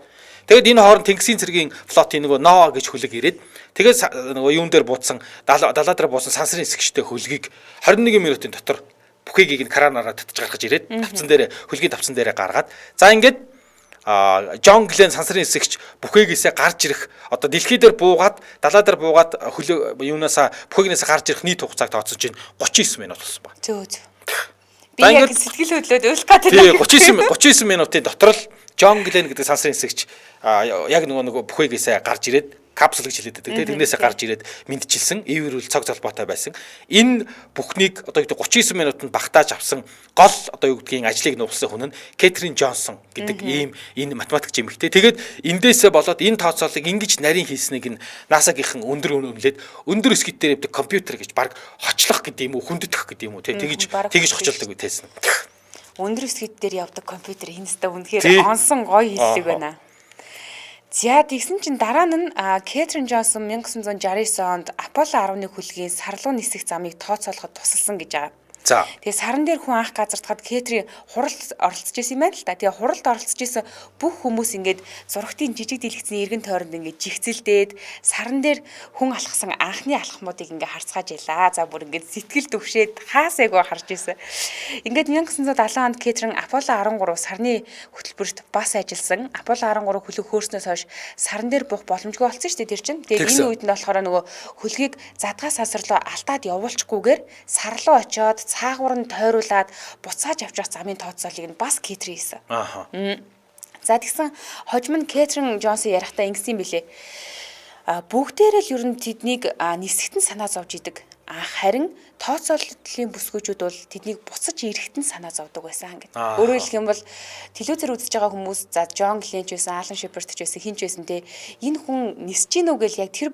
S2: Тэгээд энэ хооронд тэнгисийн цэргийн флотын нөгөө Ноа гэж хөлөг ирээд тэгээд нөгөө юун дээр бууцсан далаа дээр буусан сансрын эсгчтэй хөлгийг 21 минутын дотор бүхийг нь кранаараа татаж гаргаж ирээд тавцан дээр хөлгийн тавцан дээрээ гаргаад за ингээд Джон Глен сансрын эсгч бүхээгээсээ гарч ирэх одоо дэлхий дээр буугаад далаа дээр буугаад хөлөө юунаасаа бүхээгнээсээ гарч ирэх нийт хугацааг тооцож чинь 39 минут болсон байна.
S1: Зөө зөө. Би яг сэтгэл хөдлөөд уйлах гэдэг.
S2: Тий, 39 минутын дотор л Джон Глен гэдэг сансрын эсгч яг нөгөө бүхээгээсээ гарч ирээд капсул гэж хэлээд байдаг. Тэрнээсээ гарч ирээд мэдчилсэн, ивэрүүл цог золбоотой байсан. Энэ бүхнийг одоо юу гэдэг 39 минутанд багтааж авсан гол одоо юу гэдгийг ажлыг нуугсан хүн нь Кэтрин Джонсон гэдэг ийм энэ математикч эмэгтэй. Тэгээд эндээсээ болоод энэ тооцоолыг ингэж нарийн хийснийг нь NASA-гийнхан өндөр үнэлээд өндөр өсгөт дээр явдаг компьютер гэж баг хочлох гэдэг юм уу, хүндэтгэх гэдэг юм уу, тэгж хочилдог үтээсэн.
S1: Өндөр өсгөт дээр явдаг компьютер энэ өстө үнэхээр онсон гоё хэллэг байна. За тэгсэн чинь дараа нь Кэтрин Джонсон 1969 онд Аполло 11 хөлгийн сарлуу нисэх замыг тооцоолоход тусалсан гэж байгаа. Тэгээ саран дээр хүн анх газардахад Кэтрин хуралд оролцож исэн юм байна л та. Тэгээ хуралд оролцож исэн бүх хүмүүс ингээд зурагтын жижиг дэлгэцний эргэн тойронд ингээд жигцэлдээд саран дээр хүн алхсан анхны алхмуудыг ингээд харцгааж илаа. За бүр ингээд сэтгэл төвшөөд хаасайгүй харж исэн. Ингээд 1970 онд Кэтрин Аполло 13 сарны хөтөлбөрт бас ажилласан. Аполло 13 хөлөг хөөрснөөс хойш саран дээр буух боломжгүй болсон шүү дээ тэр чинь. Тэгээд энэ үед нь болохоор нөгөө хөлгийг задгаа сансарлуу алдаад явуулчихгүйгээр сар руу очиод цаагуур нь тойруулаад буцааж авчих замын тооцоолыг нь бас Кэтрин хийсэн.
S2: Ааха.
S1: За тэгсэн хожим нь Кэтрин Джонсон ярихдаа ингэсэн юм билээ. Бүгдээрээ л ер нь тэднийг нисэхтэн санаа зовж идэг. Харин тооцооллын бүсгүйчүүд бол тэднийг буцаж ирэхтэн санаа зовдөг байсан гэд. Өөрөөр хэлэх юм бол телевизээр үзэж байгаа хүмүүс за Джон Гленч байсан, Алан Шеперд ч байсан, хин ч байсан те энэ хүн нисэж гин үү гэл яг тэр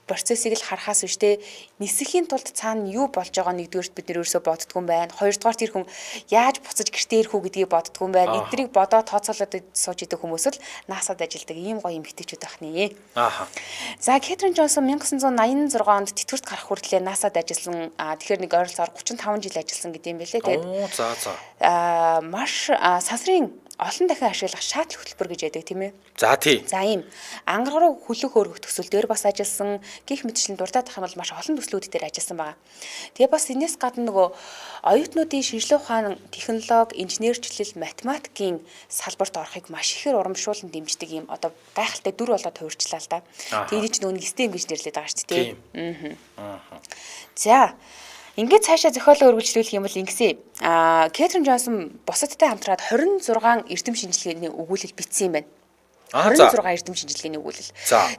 S1: процессыг л харахаас биш те нисэхийн тулд цаана юу болж байгаа нэгдүгээрт бид нэр өөрсөө боддгоо юм байна. Хоёрдугаар тэр хүн яаж буцаж гэртээ ирэх үү гэдгийг боддгоо юм байна. Эднийг бодоо тооцоолоод сууж идэг хүмүүс л NASA-д ажилладаг ийм гоё эмэгтэйчүүд байх нэ.
S2: Ааха.
S1: За Кэтрин Джонсон 1986 онд тэтгэврт гарах хүртлээр NASA-д ажилласан. Тэгэхээр нэг ойролцоогоор 35 жил ажилласан гэдэг юм билээ.
S2: Тэгээд за за.
S1: Маш сансрын олон дахин ашиглах шаттл хөтөлбөр гэж байдаг тийм ээ.
S2: За тий.
S1: За ийм ангараг руу хөлөг хөөргөх төсөл дээр бас ажилласан. Гэх мэтчлэн дуртад ах юм бол маш олон төслүүд дээр ажилласан байгаа. Тэгээ бас энэс гадна нөгөө оюутнуудын шинжлэх ухаан, технологи, инженерчлэл, математикийн салбарт орохыг маш ихээр урамшуулан дэмждэг юм одоо гайхалтай дүр болоод хувирчлаа л да. Тэгээ энэ чинь нөгөө STEM гэж нэрлэдэг байгаа шүү дээ.
S2: Аа.
S1: За ингээд цаашаа зохиолоо өргөжлүүлэх юм бол ингэсэн. Кэтрин Джонсон бусадтай хамтраад 26 эрдэм шинжилгээний өгүүлэл бичсэн юм байна. 26 эрдэм шинжилгээний өгүүлэл.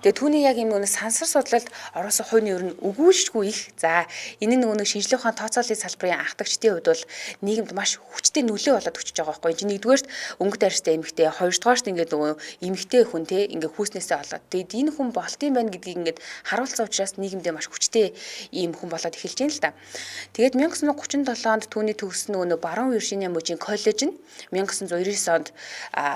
S1: Тэгээ түүний яг юм нөгөө сансар судлалд оруулсан хувийн ер нь өгүүлшгүй их. За энэ нөгөө нэг шинжлэх ухаан тооцооллын салбарын анхдагчдын хувьд бол нийгэмд маш хүчтэй нөлөө болоод өчөж байгаа байхгүй. Энд нэгдүгээрт өнгө дайрстай эмэгтэй, хоёрдугаарт ингээд нөгөө эмэгтэй хүн те ингээд хүүснээсээ олоод. Тэгээд энэ хүн болт юм байна гэдгийг ингээд харуулсан учраас нийгэмдээ маш хүчтэй ийм хүн болоод эхэлж байна л да. Тэгээд 1937 онд түүний төгссөн нөгөө Баруун Виржиниа мужийн коллеж нь 1999 онд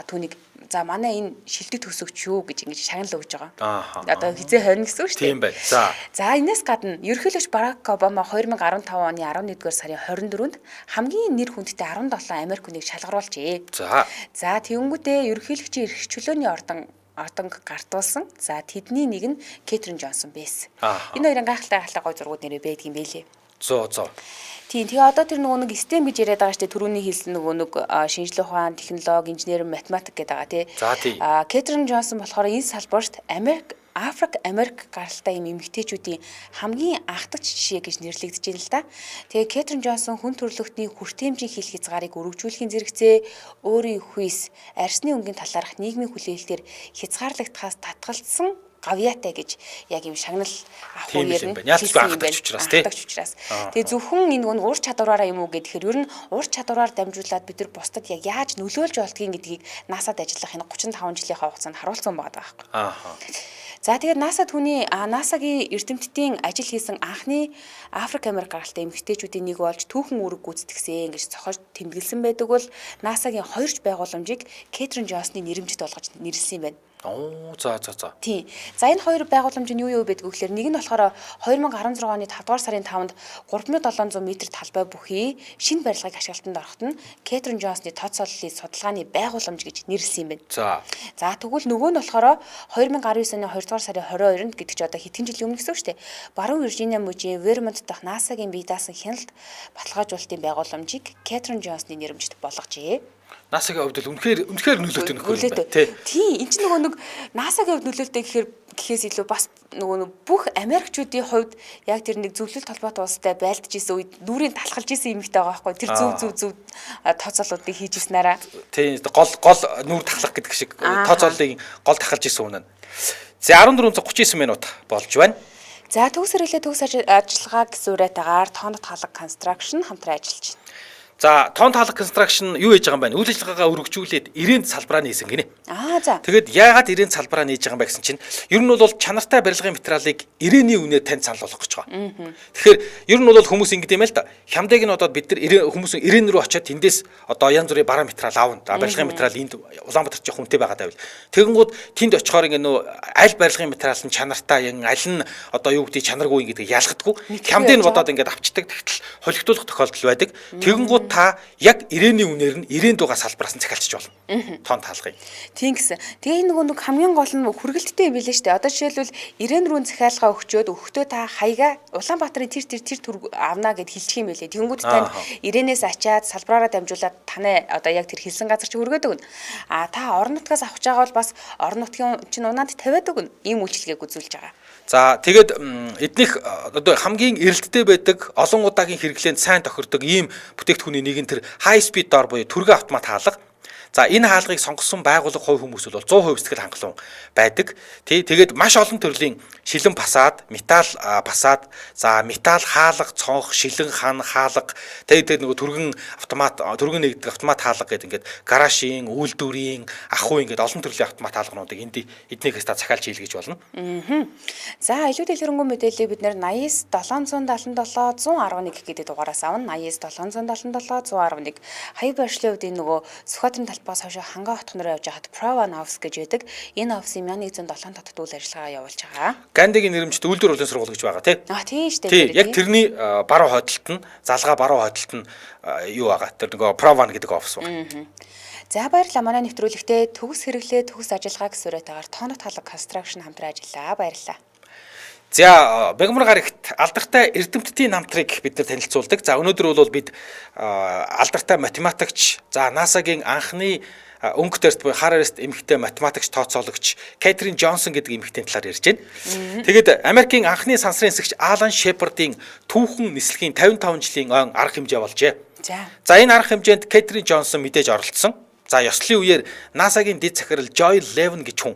S1: түүнийг за манай энэ шилдэг төсөгч юу гэж ингэж шагнал өгж байгаа. Одоо хизээ хойно гэсэн үг шүү дээ.
S2: Тийм байна. За.
S1: За энэс гадна ерөнхийлөгч Барак Обама 2015 оны 11-р сарын 24-нд хамгийн нэр хүндтэй 17 Америк хүнийг шалгаруулжээ.
S2: За.
S1: За тэгэнгүүтээ ерөнхийлөгчийн эрх чөлөөний ордонг гартуулсан. За тэдний нэг нь Кэтрин Джонсон байсан. Энэ хоёрын гайхалтай гой зургууд нэрээ байдаг юм бэлээ.
S2: Зөө зөө.
S1: Тийм тэгээ одоо тэр нөгөө нэг STEM гэж яриад байгаа шүү дээ. Түрүүний хэлсэн нөгөө нэг шинжлэх ухаан, технологи, инженер, математик гэдэг байгаа тий.
S2: За тий.
S1: Кэтрин Джонсон болохоор энэ салбарт Америк, Африк, Америк гаралтай юм эмэгтэйчүүдийн хамгийн анхдагч жишээ гэж нэрлэгдэж байна л да. Тэгээ Кэтрин Джонсон хүн төрөлхтний хүртээмжийн хил хязгаарыг өргөжүүлэхийн зэрэгцээ өөрийн хүйс, арьсны өнгийн талаарх нийгмийн хүлээлтээр хязгаарлагдахаас татгалцсан гавьяатай гэж яг юм шагнал авах үеэр
S2: нь ялцгүй анхдагч учраас тий.
S1: Анхдагч учраас. Тэгээ зөвхөн энэ нөгөө ур чадвараараа юм уу гэхээр ер нь ур чадвараар дамжуулаад бид нар бусдад яг яаж нөлөөлж болдгийг гэдгийг NASA-д ажиллах энэ 35 жилийнхаа хугацаанд харуулсан байгаа байхгүй.
S2: Аа.
S1: За тэгээд NASA түүний NASA-гийн эрдэмтдийн ажил хийсэн анхны Африк Америк гаралтай эмэгтэйчүүдийн нэг болж түүхэн үүрэг гүйцэтгсэн гэж зохиож тэмдэглэсэн байдаг бол NASA-гийн хоёрч байгууламжийг Кэтрин Джонсны нэрэмжит болгож нэрлэсэн юм байна.
S2: Оо за за за.
S1: Тийм. За энэ хоёр байгууламж нь юу байдаг вэ гэхээр нэг нь болохоор 2016 оны 5 дугаар сарын 5-нд 3700 м талбай бүхий шинэ барилгыг ашиглалтанд ороход нь Кэтрин Джонсны тооцооллын судалгааны байгууламж гэж нэрлэсэн юм байна.
S2: За.
S1: За тэгвэл нөгөө нь болохоор 2019 оны 2 дугаар сарын 22-нд гэдэг чи одоо хэдхэн жилийн өмнө гэсэн үг шүү дээ. Баруун Виржиниа мужийн Вермонт дахь NASA-гийн бие даасан хяналт баталгаажуулалтын байгууламжийг Кэтрин Джонсны нэрэмжит болгожээ.
S2: NASA-гийн хувьд л үнэхээр нөлөөтэй нөхөр юм байна тий.
S1: Тийм, энэ чинь нөгөө нэг NASA-гийн хувьд нөлөөтэй гэхээр гэхээс илүү бас нөгөө нэг бүх Америкчүүдийн хувьд яг тэр нэг зөвлөлт холбоотой улстай байлдаж исэн үед нүрийн талхалж исэн юмхтэй байгаа байхгүй. Тэр зөв тооцоолуудыг хийж ирснээрээ.
S2: Тийм, гол нүр тахлах гэдэг шиг тооцооллын гол тахалж исэн үнэ. За 14:39 минут болж байна.
S1: За төгс хэрэглээ төгс ажиллагаа гэсэн уриатайгаар Тоонот хаалга construction хамтран ажиллаж байна.
S2: За Тоон Таалга Construction юу хийж байгаа юм бэ? Үйл ажиллагаагаа өргөжүүлээд 90 салбараа нээсэн гинэ.
S1: Аа за.
S2: Тэгээд яагаад 90 салбараа нээж байгаа юм бэ гэсэн чинь ер нь бол чанартай барилгын материалыг 90-ийн үнээр танд санал болгох гэж байгаа. Тэгэхээр ер нь бол хүмүүс ингэдэм байл та. Хямдыг нь одоо бид нар хүмүүс 90 рүү очиод тэндээс одоо янз бүрийн бараа материал аавна. Барилгын материал энд Улаанбаатар ч явах үнэтэй байгаа даа. Тэгэнгүүт тэнд очихоор ингээ нөө аль барилгын материал нь чанартай юм, аль нь одоо юу гэдгийг чанаргүй гэдгийг ялгадаггүй. Хямдыг нь бодоод ингээд авчдаг. Тэгтэл холигдуулах тохиолдол байдаг. Тэгэнгүүт та яг 90-ийн үнээр нь 90 дугаар салбараас нь захиалчих болно. Тоон таалгыг.
S1: Тийм гэсэн. Тэгээ энэ нөгөө нэг хамгийн гол нь хүргэлттэй юм билээ шүү дээ. Одоо жишээлбэл 90 рүү захиалгаа өгчөөд өгөхдөө та хаяга Улаанбаатарын тэр тэр тэр төр авна гэд хэлчих юм билээ. Тэгэнгүүт танд 90-ээс ачаад салбараараа дамжуулаад танай одоо яг тэр хэлсэн газар чи хүргээд өгнө. А та орон нутгаас авч байгаа бол бас орон нутгийн чинь унаанд тавиад өгнө. Ийм үйлчилгээг үзүүлж байгаа.
S2: За тэгээд эднийх одоо хамгийн эрэлттэй байдаг, олон удаагийн хэрэглээнд сайн тохирдог ийм бүтээгдэхүүний нэг нь тэр high speed door буюу түргэн автомат хаалга. За энэ хаалгыг сонгосон байгууллага хувь хүмүүс бол 100% сэтгэл хангалуун байдаг. Тий, тэгээд маш олон төрлийн шилэн фасад, металл фасад, за металл хаалга, цонх, шилэн хан хаалга, тэгээд нөгөө түргэн автомат, түргэн нэгдэг автомат хаалга гэдэг ингээд гаражийн, үйлдвэрийн, ахуй ингээд олон төрлийн автомат хаалгануудыг энд эднийхээс та захиалж хийлгэж болно.
S1: За илүү дэлгэрэнгүй мэдээллийг бид нэр 89 777 111 гэдэг дугаараас авна. 89 777 111. Хаяг байршлын хувьд энэ нөгөө Сүхбаатарын талбайгаас хойш Хангай хотхон руу явж байхад Provan Office гэж байдаг. Энэ офисын 1107 хотод үйл ажиллагаа явуулж байгаа.
S2: Гандигийн нэрмжт үйлдвэр улсын сургууль гэж байгаа тий.
S1: А тийм шүү
S2: дээ. Яг тэрний баруун хойдолт нь, залгаа баруун хойдолт нь юу байгаа? Тэр нөгөө Provan гэдэг офис байна.
S1: За баярлалаа. Манай нэвтрүүлэгтээ төгс хэрэглээ, төгс ажиллагаа гэсэн уриатайгаар Тоонот Хаалга Construction хамтран ажиллаа. Баярлалаа.
S2: За Бегмар гарагт алдартай эрдэмтдийн намтрыг бид нар танилцуулдаг. За өнөөдөр бол бид алдартай математикч, за NASA-гийн анхны өнгө төрт буюу хар арест эмэгтэй математикч тооцоологч Кэтрин Джонсон гэдэг эмэгтэйн талаар ярьж байна. Тэгээд Америкийн анхны сансрын нисгч Алан Шепардын түүхэн нислэгийн 55 жилийн ойн арга хэмжээ болжээ. За энэ арга хэмжээнд Кэтрин Джонсон мэдээж оролцсон. За ёслолын үеэр NASA-гийн дэд захирал Joy Levin гэж хүн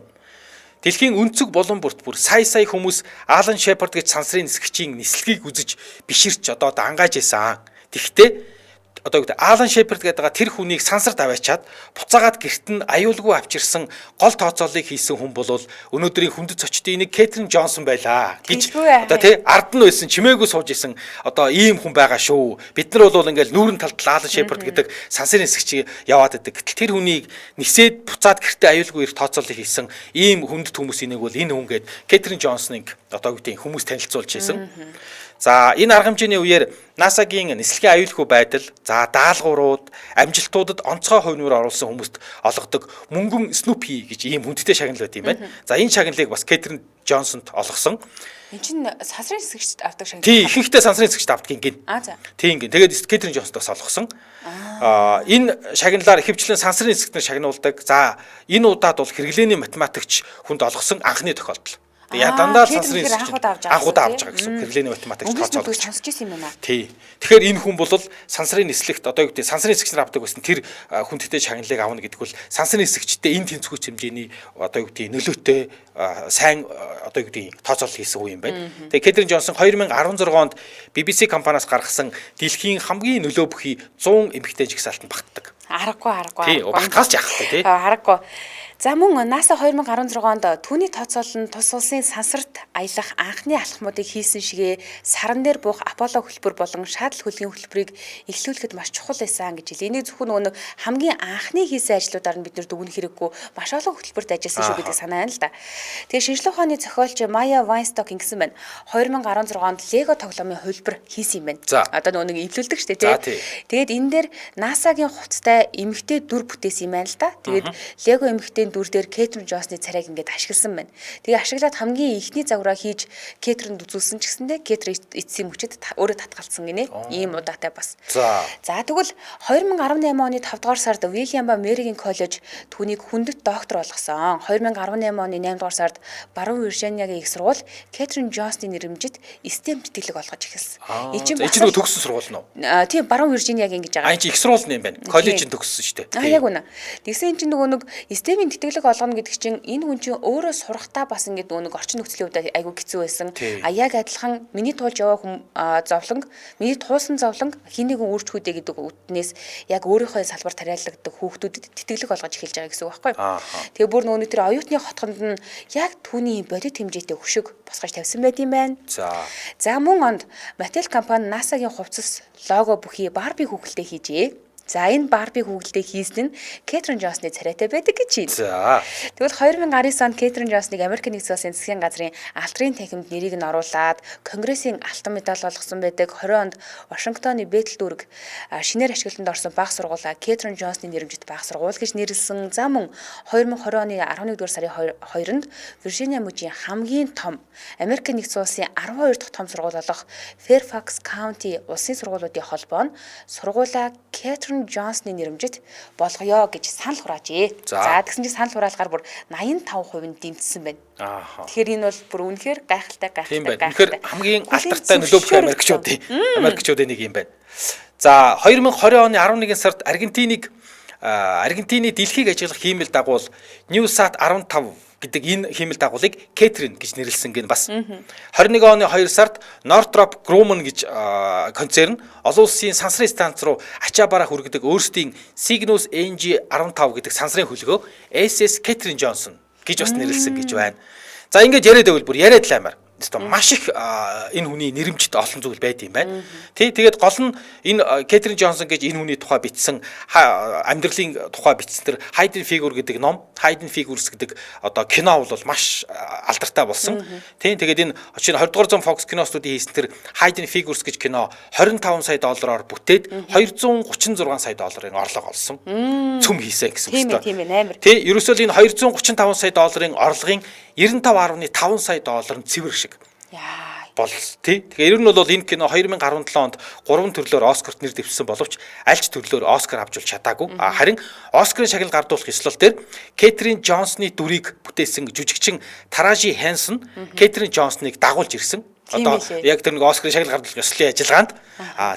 S2: дэлхийн өнцөг болон бүрт бүр сая сая хүмүүс Алан Шепард гэж сансрын нисгчийн нислэгийг үзэж биширч одоо дангааж исэн. Тэгвэл одоо гэдэг Алан Шепард гэдэг байгаа тэр хүнийг сансарт аваачаад буцаагаад гэрт нь аюулгүй авчирсан гол тооцоолыг хийсэн хүн бол өнөөдрийн хүндэт зочдын нэг Кэтрин Джонсон байлаа гэж одоо тий ард нь байсан чимээгүй сууж исэн одоо ийм хүн байгаа шүү. Бид нар бол ингээл нүүрэн талд Алан Шепард гэдэг сансрын нисгч яваад байдаг. Гэтэл тэр хүнийг нисээд буцаад гэртээ аюулгүй ирэх тооцоолыг хийсэн ийм хүндэт хүмүүсийн нэг бол энэ хүн гээд Кэтрин Джонсоныг одоо гэдэг хүмүүс танилцуулж исэн. За энэ арга хэмжээний үеэр NASA-гийн нислэгийн аюулгүй байдал, за даалгаврууд, амжилтуудад онцгой хувь нэмэр оруулсан хүмүүст олгодог мөнгөн Snoopy гэж ийм хүндтэй шагнал байт юм байна. За энэ шагналыг бас Кэтрин Джонсонд олгосон.
S1: Энд чинь сансрын нисгэгчд авдаг шагнал.
S2: Тий, ихэнхдээ сансрын нисгэгчд авдаг юм гин.
S1: Аа за.
S2: Тийм гин. Тэгээд Кэтрин Джонсонд бас олгосон. Аа энэ шагналаар ихэвчлэн сансрын нисгэгчдээр шагнуулдаг. За энэ удаад бол хэрэглээний математикч хүнд олгосон анхны тохиолдол. Я дандаа л сансрын
S1: анх удаа
S2: авч байгаа гэсэн хэрэглээний математикч
S1: тооцоологч сонсч ирсэн юм байна.
S2: Тий. Тэгэхээр энэ хүн бол сансрын нислэгт одоо юу гэдэг сансрын нисгчнэр авдаг байсан тэр хүндтэй шагналыг авна гэдэг бол сансрын нисгчтэй энэ тэнцвүүч хэмжээний одоо юу гэдэг нөлөөтэй сайн одоо юу гэдэг тооцоолол хийсэн хүн юм байна. Тэгээ Кэтрин Джонсон 2016 онд BBC компаниас гаргасан дэлхийн хамгийн нөлөө бүхий 100 эмэгтэй жагсаалтанд багтдаг.
S1: Аргагүй.
S2: Тий, багтахаас ч яахгүй тий.
S1: Аргагүй. За мөн NASA 2016 онд түүний тооцоолол нь тус улсын сансарт аялах анхны алхмуудыг хийсэн шигээ саран дээр буух Аполло хөтөлбөр болон шаардл хөлгийн хөтөлбөрийг эхлүүлэхэд маш чухал байсан гэж хэлээ. Энийг зөвхөн нөгөө хамгийн анхны хийсэн ажлуудаар нь бид нэр дүгнэх хэрэггүй маш олон хөтөлбөрт ажилласан шүү гэдэг санаа байна л да. Тэгээ шинжлэх ухааны зохиолч Майя Вайнсток ингэсэн байна. 2016 онд Лего тоглоомын хувилбар хийсэн юм байна. Одоо нөгөө нэг эвлүүлдэг шүү дээ, тий. Тэгээд энэ дээр NASA-гийн хувцастай эмэгтэй дүр бүтээсэн юм байна л да. Тэгээд Лего эмэгтэй дүр дээр Кэтрин Джонсны царайг ингээд ашигласан байна. Тэгээ ашиглаад хамгийн эхний загвараа хийж Кэтринд үзүүлсэн ч гэсэндээ Кэтрин эцсийн мөчөд өөрөө татгалцсан гинэ. Ийм удаатай бас. За тэгвэл 2018 оны 5 дугаар сард Уильям ба Мэригийн коллеж түүнийг хүндэт доктор болгосон. 2018 оны 8 дугаар сард Баруун Виржиниагийн их сургууль Кэтрин Джонсны нэрмжит STEM тэтгэлэг олгож эхэлсэн.
S2: Энэ чинь нөгөө төгссөн сургууль нь уу?
S1: Тийм, Баруун Виржиниагийн гэж байгаа.
S2: Энэ чинь их сургууль юм байна. Коллежийн төгссөн шүү дээ.
S1: Яг үнэ. Тэгсэн чинь нөгөө нэг STEM-ийн тэтгэлэг олгоно гэдэг чинь энэ хүн чинь өөрөө сурахтаа бас ингээд нөгөө нэг орчин нөхцөлийн хувьд айгүй хэцүү байсан. А яг адилхан миний туулж яваа хүн зовлон, миний туулсан зовлон хин нэгэн үржихүүдээ гэдэг үднээс яг өөрийнхөө салбар тариалагддаг хүүхдүүдэд тэтгэлэг олгож эхэлж байгаа гэсэн үг байхгүй. Тэгээ бүр нөгөө тэр оюутны хотхонд нь яг түүний бодит хэмжээтэй хөшиг босгож тавьсан байт юм байна. За мөн онд Mattel компани NASA-гийн хувцас лого бүхий Барби хүүхэлдэй хийжээ. За энэ Барби хүүхэлдэй хийсэн нь Кэтрин Джонсны царайтай байдаг гэж байна.
S2: За.
S1: Тэгвэл 2019 онд Кэтрин Джонсныг Америк нэгдсэн улсын засгийн газрын алтрын танхимд нэрийг нь оруулаад Конгрессийн алтан медаль олгосон байдаг. 20 онд Вашингтоны Бетл дүүрэг шинээр ашиглалтанд орсон баг сургуулаа Кэтрин Джонсны нэрэмжит баг сургууль гэж нэрлсэн. За мөн 2020 оны 11-р сарын 2-нд Виржиниа мужийн хамгийн том Америк нэгдсэн улсын 12 дахь том сургууль болох Fairfax County улсын сургуулиудын холбоо нь сургуулаа Кэтрин Джонсны нэрэмжит болгоё гэж санал хураажээ. За тэгсэн чинь санал хураалгаар бүр 85% нь дэмжсэн байна. Тэгэхээр энэ бол бүр үнэхээр гайхалтай гайхалтай.
S2: Үнэхээр хамгийн алдартай нөлөө бүхий Америкчуудын нэг юм байна. За 2020 оны 11 сард Аргентины дэлхийг ажиглах хиймэл дагуул NewSat 15 гэдэг энэ хиймэл дагуулыг Кэтрин гэж нэрлэсэн гэн бас. 21 оны 2 сард Northrop Grumman гэж концерн олон улсын сансрын станц руу ачаа бараа хүргэдэг өөрсдийн Cygnus NG-15 гэдэг сансрын хөлгөө SS Кэтрин Джонсон гэж бас нэрлэсэн гэж байна. За ингээд яриад байвал бүр яриад л аймаар. Маш их энэ хүний нэрэмжит олон зүйл байд юм байна. Тий, тэгээд гол нь энэ Кэтрин Джонсон гэж энэ хүний тухай бичсэн амьдралын тухай бичсэн тэр Hidden Figure гэдэг ном, Hidden Figures гэдэг одоо кино бол маш алдартай болсон. Тий, тэгээд энэ чинь 20 дугаар зуун Fox кино студийн хийсэн тэр Hidden Figures гэж кино 25 сая доллараар бүтээд 236 сая долларын орлого олсон. Цөм хийсэн гэсэн үг шүү дээ.
S1: Тийм ээ, амар.
S2: Тий, ерөөсөө л энэ 235 сая долларын орлогын 95.5 сая доллар нь цэвэр шиг. Бол тий. Тэгэхээр ер нь бол энэ кино 2017 онд 3 төрлөөр Оскарт нэр дэвшсэн боловч аль ч төрлөөр Оскар авч бол чадаагүй. Харин Оскарын шагнал гардуулах ёслол дээр Кэтрин Джонсны дүрийг бүтээсэн жүжигчин Таражи Хэнсон Кэтрин Джонсныг дагуулж ирсэн. Одоо яг тэр нэг Оскарын шагнал гардуулах ёслолын ажиллагаанд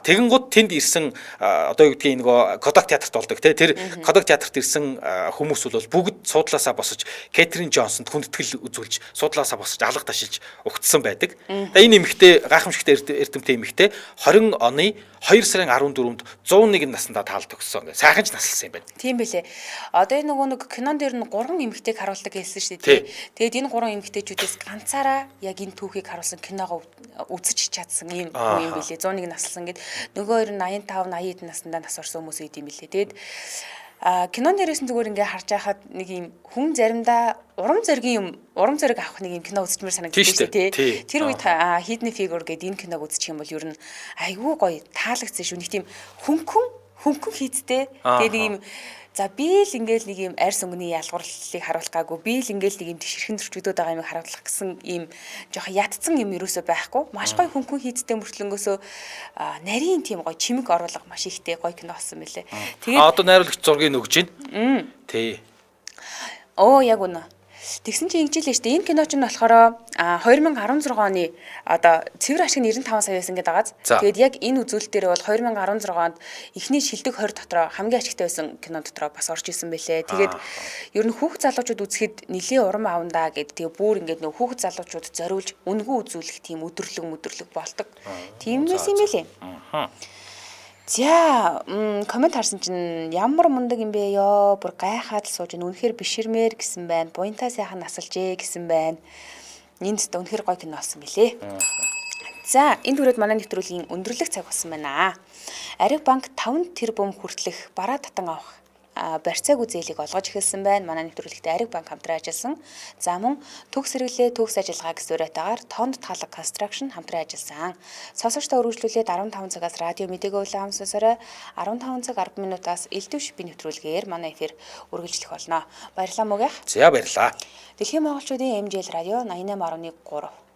S2: тэгэнгүүт тэнд ирсэн одоо юу гэдгийг нөгөө Кодак театрт болдог тий тэр Кодак театрт ирсэн хүмүүс бол бүгд суудлаасаа босож Кэтрин Джонсонд хүндэтгэл үзүүлж суудлаасаа босож алга ташилж угтсан байдаг. Тэгээ энэ эмэгтэй гайхамшигтай эрдэмтэн эмэгтэй 20 оны 2 сарын 14-нд 101 наснда таал төгссөн. Ингээ сайхан ч наслсан юм байна.
S1: Тийм байлээ. Одоо энэ нөгөө нэг кинон дээр нь 3 эмэгтэйг харуулдаг гэсэн шүү дээ. Тэгээд энэ 3 эмэгтэйчүүдээс ганцаараа яг энэ түүхийг харуулсан киногоо үзэж чадсан ийм хүн юм билээ. 101 наслсан гэд нөгөө хоёр нь 85 80 наснда нас орсон хүмүүс үйд юм билээ. Тэгээд кинон дээрээс нь зүгээр ингээ харж байхад нэг юм хүн заримдаа урам зоригийн юм урам зориг авах нэг юм кино үзчихмээр санагддаг шүү дээ тий. Тэр үед Hidden Figure гэдэг энэ киног үзчих юм бол ер нь айгүй гоё таалагдсан шүү. Нэг тийм хөнгөн хийцтэй. Тэгээ нэг юм за би л ингээл нэг юм арьс өнгөний ялгуурлыг харуулах гаагүй би л ингээл нэг юм тширхэн зөрчигдөд байгаа юм харуулах гэсэн ийм жоохон ятцсан юм ерөөсөө байхгүй. Маш гоё хөнгөн хийцтэй мөртлөнгөөсөө нарийн тийм гоё чимэг оруулга маш ихтэй гоё кино болсон мөлий.
S2: Тэгээд одоо найруулагч зургийг өгч байна. Тий.
S1: Оо яг үнэ. Тэгсэн чинь ингэж л шүү дээ. Энэ кино чинь болохоор 2016 оны одоо цэвэр ашиг нь 95 сая байсан гэдэг байгааз. Тэгээд яг энэ үзүүлэлт дээр бол 2016 онд эхний шилдэг 20 дотроо хамгийн ашигтай байсан кино дотроо бас орж исэн байлээ. Тэгээд ер нь хүүхд залуучууд үзэхэд нэлээд урам авандаа гэд тэгээ бүр ингээд нөх хүүхд залуучууд зориулж үнэгүй үзүүлэх тийм өдөрлөг болдог. Тийм байсан юм байлээ. За коммент харсан чинь ямар мундаг юм бэ ёо бүр гайхаад л сууж ин үнэхээр биширмээр гэсэн байна. Буянтаа сайхан насалжээ гэсэн байна. Энд ч үнэхээр гоё кино болсон билээ. За энэ түрээд манай нэвтрүүлгийн өндөрлөх цаг болсон байна. Ариг банк 5 тэрбум хүртэлх бараа татан авах барьцаагүй зээлийг олгож эхэлсэн байна. Манай нэвтрүүлэгтээ Ариг банк хамтран ажилласан. За мөн төгс хэрэглээ төгс ажиллагаа гэсэн уриатаагаар Тонд Таалга Construction хамтран ажилласан. Сонсогчдоо үргэлжлүүлээд 15 цагаас радио мэдээг улаан сонсорой 15 цаг 10 минутаас элдв шипийн нэвтрүүлгээр манай эфир үргэлжлэх болно. Баярлалаа мөгөх.
S2: За баярлалаа.
S1: Дэлхийн монголчуудын MJL радио 88.3.